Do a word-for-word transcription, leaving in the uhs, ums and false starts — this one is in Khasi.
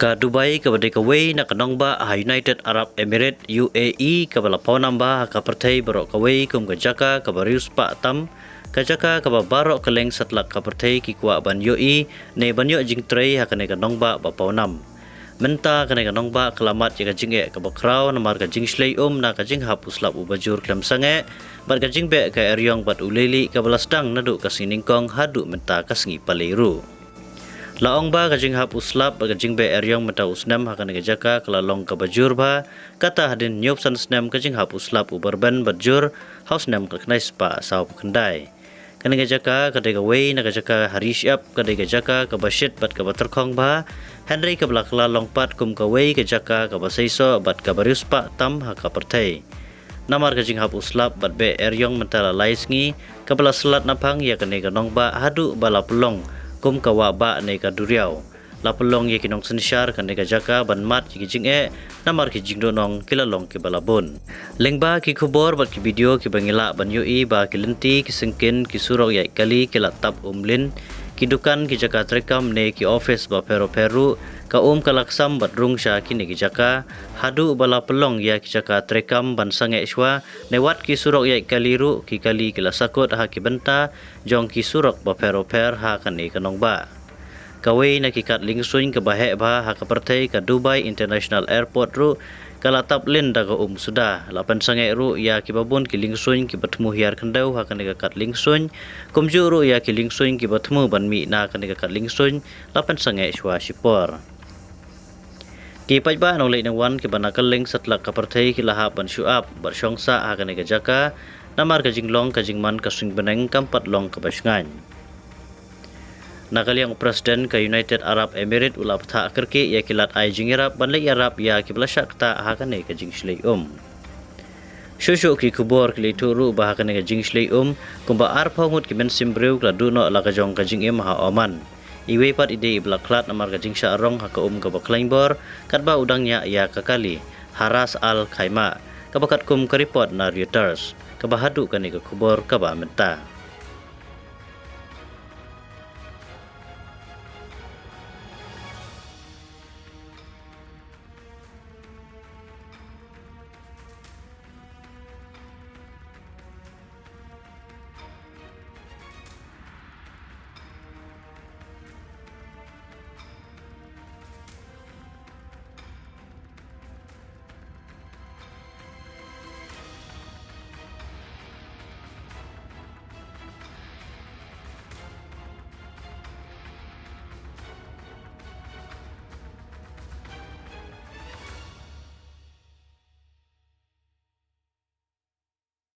Ka Dubai kaba dei kawei na ka nongbah ha United Arab Emirates, U A E, kaba la pawnam bha ha ka pyrthei baroh kawei kum ka jaka kaba riewspah tam, ka jaka kaba baroh kylleng satlak ka pyrthei ki kwah ban ïohi ne ban ïoh jingtrei ha kane ka nongbah ba pawnam. Mynta kane ka nongbah ka la mad ïa ka jingeh kaba khraw namar ka jingshlei um na ka jinghap u slap uba jur khlem sangeh bad ka jingbeh ka eriong bad u leilieh kaba la sdang naduh ka sngi nyngkong haduh mynta ka sngi palei ruh. La ong ba ka jinghap u slap bad ka jingbeh eriong mynta u snem ha kane ka jaka ka la long kaba jur bha, kata hadien hynñiewphew san snem ka jinghap u slap uba rben bad jur ha u snem khatkhyndai spah sawphew khyndai. Kane ka jaka ka dei kawei na ka jaka ha ri shyiap, ka dei ka jaka kaba shit bad kaba tyrkhong bha, hynrei kaba la kylla long pat kum kawei ka jaka kaba seisoh bad kaba riewspah tam ha ka pyrthei. Namar ka jinghap u slap bad beh eriong mynta la lai sngi kaba la slat naphang ïa kane ka nongbah haduh ba la pynlong kum ka wah bah ne ka duriaw. La pynlong ïa ki nongsynshar kane ka jaka ban mad ïa ki jingeh namar ki jingduhnong ki la long kiba la bun. Lyngba ki khubor bad ki video kiba ngi lah ban ïohi ba ki lynti, ki syngkien, ki surok ïaid kali ki la tap um lin, ki dukan, ki jaka treikam ne ki ophis bapher bapher ruh, ka um ka la ksam bad rung sha kine ki jaka, haduh ba la pynlong ïa ki jaka treikam ban sangeh shuwa, ne wat ki surok ïaid kali ruh, ki kali ki la sakut ha ki bynta jong ki surok bapher bapher ha kane ka nongbah. Kawei na ki kad liengsuiñ kaba heh bha ha ka pyrthei, ka Dubai International Airport ruh ka la tap lin da ka um suda. La pynsangeh ruh ïa kiba bun ki liengsuiñ kiba thmu hiar khyndew ha kane ka kad liengsuiñ, kumjuh ruh ïa ki liengsuiñ kiba thmu ban mih na kane ka kad liengsuiñ la pynsangeh shuwa shipor. Ki paidbah nongleit nongwan kiba na kylleng satlak ka pyrthei ki la hap ban shu ap bad shong sah ha kane ka jaka, namar ka jinglong ka jingman ka suiñ bneng kam pat long kaba shngaiñ. Na ka liang u President ka United Arab Emirates u la bthah kyrkieh ïa ki lad ai jingïarap ban leit ïarap ïa kiba la shah ktah ha kane ka jingshlei um. Shuh shuh ki khubor ki la ïathuh ruh ba ha kane ka jingshlei um, kumba arphew ngut ki mynsiem briew ki la duh noh la ka jong ka jingim ha Oman. Iwei pat i dei iba la khlad namar ka jingshah rong ha ka um kaba khlaiñ bor, katba u dang ñiah ïa ka kali ha Ras Al Khaimah, kaba katkum ka report na Reuters, kaba haduh kane ka khubor kaba mynta.